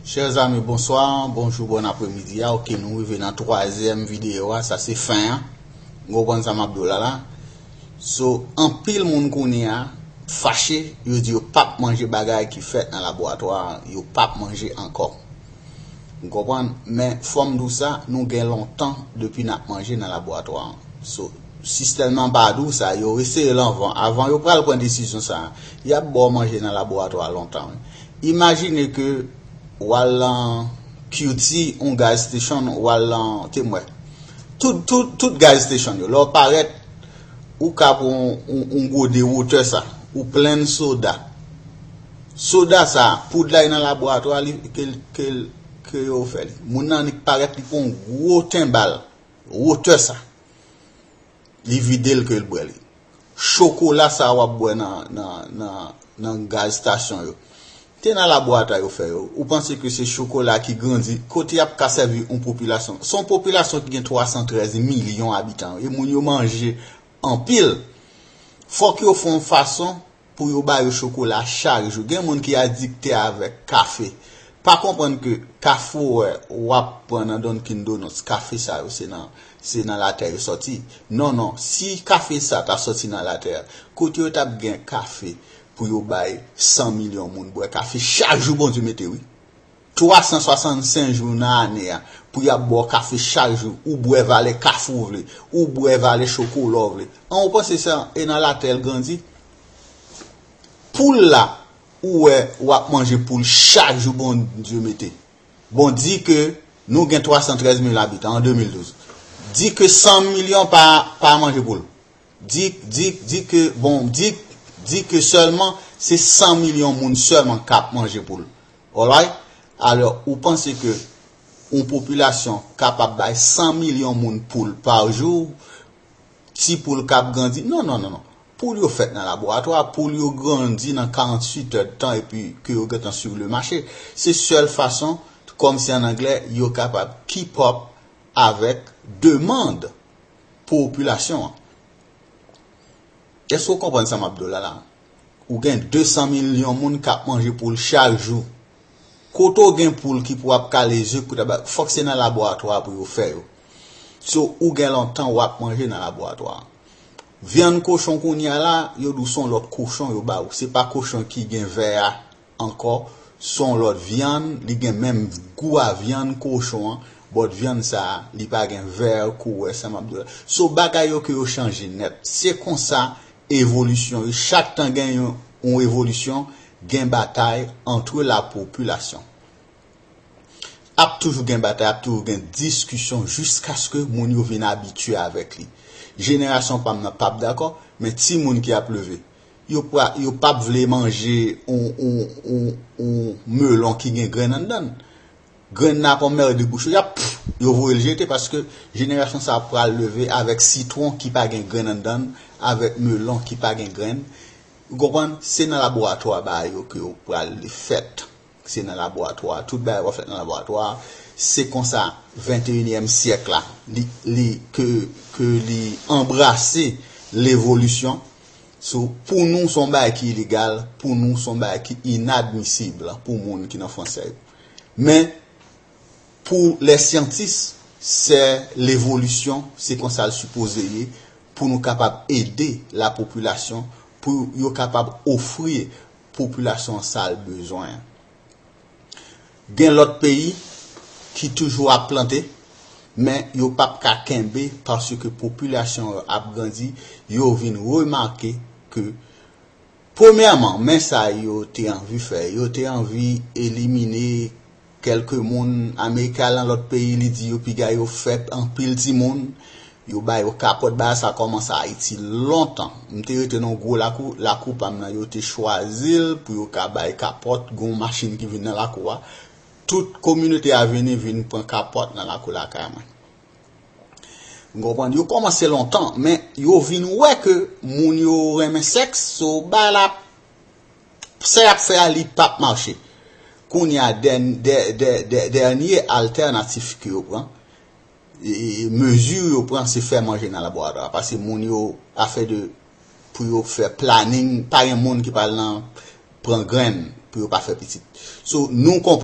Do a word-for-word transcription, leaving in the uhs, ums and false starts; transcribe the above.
Chers amis, bonsoir, bonjou, bon apremidi a. Ok, nou rive nan twazyèm videyo a, sa se fen an. Ou konprann sa m ap di w la la. So, anpil moun kounye a fache, yo di yo p ap manje bagay ki fèt nan laboratwa a, yo p ap manje ankò. Ou konprann? Men fò m di w sa, nou gen lontan depi n ap manje nan laboratwa an. So, si sèlman m pa di w sa, yo eseye l anvan. Avan yo pral pran desizyon sa a, y ap ba w manje nan laboratwa a lontan wi. Imajine ke w al nan Q T, yon gas station, w al nan, te m wè. Tout, tout, tout gas station yo, lè w parèt, ou ka pran yon, yon, yon gode wotè sa, ou plenn soda. Soda sa, poud la e nan laboratwa li, ke, ke, ke yo fè li. Moun nan annik parèt, li pran yon gwo tenbal, wotè sa. Li vide l ke l bwè li. Chokola sa w ap bwè nan, nan, nan, nan gaz stasyon yo. Te nan laboratwa yo fè yo. Ou panse ke se chokola ki grandi? Kote y ap ka sèvi yon popilasyon? Se yon popilasyon ki gen twa san trèz milyon abitan. E moun yo manje anpil. Fòk yo fè yon fason pou yo ba yo chokola chak jou. Gen moun ki adikte avèk kafe. Pa konprann ke kafe w wè w ap pran nan Dunkin Donuts, kafe sa yo se nan, se nan latè yo sòti. Non, non, si kafe sa ta sòti nan latè, kote yo t ap gen kafe pou yo bay san milyon moun bwè kafe chak jou Bondye mete wi. Twa san swasannsenk jou nan ane a, pou y ap ba w kafe chak jou, ou bwè valè kafe w vle, ou bwè valè chokola w vle. An ou panse sa e nan latè l grandi? Poul la, ou wè w ap manje poul chak jou Bondye mete. Bon, di ke nou gen twa san trèz mil abitan an de mil douz. Di ke san milyon pa, pa manje poul. Di, di, di ke, bon, di, di ke sèlman se san milyon moun sèlman k ap manje poul. Alright? Alò, ou panse ke yon popilasyon kapab bay san milyon moun poul pa jou, ti poul k ap grandi? Non, non, non, non. Poul yo fèt nan laboratwa, poul yo grandi nan karanntuit èdtan epi ke yo gentan sur le marché. Se sèl fason, kòmsi an anglè, yo kapab keep up avèk demann popilasyon an. Èske w konprann sa m ap di w la la? Ou gen de san milyon moun k ap manje poul chak jou. Kote w gen poul ki pou ap kale ze, kote ap, fòk se nan laboratwa pou yo fè yo. So, ou gen lontan w ap manje nan laboratwa. Vyann kochon kounye a la, yo di w se yon lòt kochon yo ba w. Se pa kochon ki gen vè a ankò, se yon lòt vyann, li gen menm gou a vyann kochon an, but vyann sa a, li pa gen vè kou wè sa m ap di w la. So, bagay yo ke yo chanje nèt. Se konsa evolisyon yo. Chak tan gen yon, yon evolisyon, gen batay antre lapopilasyon. Ap toujou gen batay, ap toujou gen diskisyon jiskaske moun yo vin abitye avèk li. Jenerasyon pa m nan p ap dakò, men timoun ki ap leve, yo pa, yo p ap vle manje yon, yon, yon, yon melon ki gen grenn anndan l. Grenn nan ap anmède bouch yo, y ap, pff, yo voye l jete paske jenerasyon sa a pral leve avèk sitwon ki pa gen grenn anndan l, avèk melon ki pa gen grenn. Ou konprann? Se nan laboratwa bagay yo ke yo pral fèt. Se nan laboratwa. Tout bagay w ap fèt nan laboratwa. Se konsa venteyinyèm syèk la, li, li, ke, ke li anbrase levolisyon. So, pou nou, se yon bagay ki ilegal, pou nou, se yon bagay ki inadmisib pou moun ki nan fransè yo. Men, pou lè syantis, se levolisyon, se konsa l sipoze ye, pou nou kapab ede lapopilasyon, pou yo kapab ofri popilasyon an sa l bezwen an. Gen lòt peyi ki toujou ap plante, men yo p ap ka kenbe paske popilasyon yo ap grandi, yo vin remake ke, premyèman, men sa yo te anvi fè, yo te anvi elimine kèlke moun. Ameriken al nan lòt peyi, li di yo piga yo fè anpil timoun, yo ba yo kapòt. Bagay sa kòmanse Ayiti lontan. M te rete nan yon gwo lakou, lakou pa m nan, yo te chwazi l pou yo ka bay kapòt, gen yon machin ki vin nan lakou a. Tout kominote a vini, vin pran kapòt nan lakou lakay mwen. Ou konprann? Yo kòmanse lontan, men yo vin wè ke moun yo renmen sèks, so bagay la, sa y ap fè a, li p ap mache. Kounye a, dèn-, dè-, dè-, dè-, dènye altènatif ke yo pran, e, e, mezi yo pran, se fè manje nan laboratwa. Paske moun yo, afè de, pou yo fè planning, pa gen moun ki pral nan pran grenn pou yo pa fè pitit. So, nou konprann.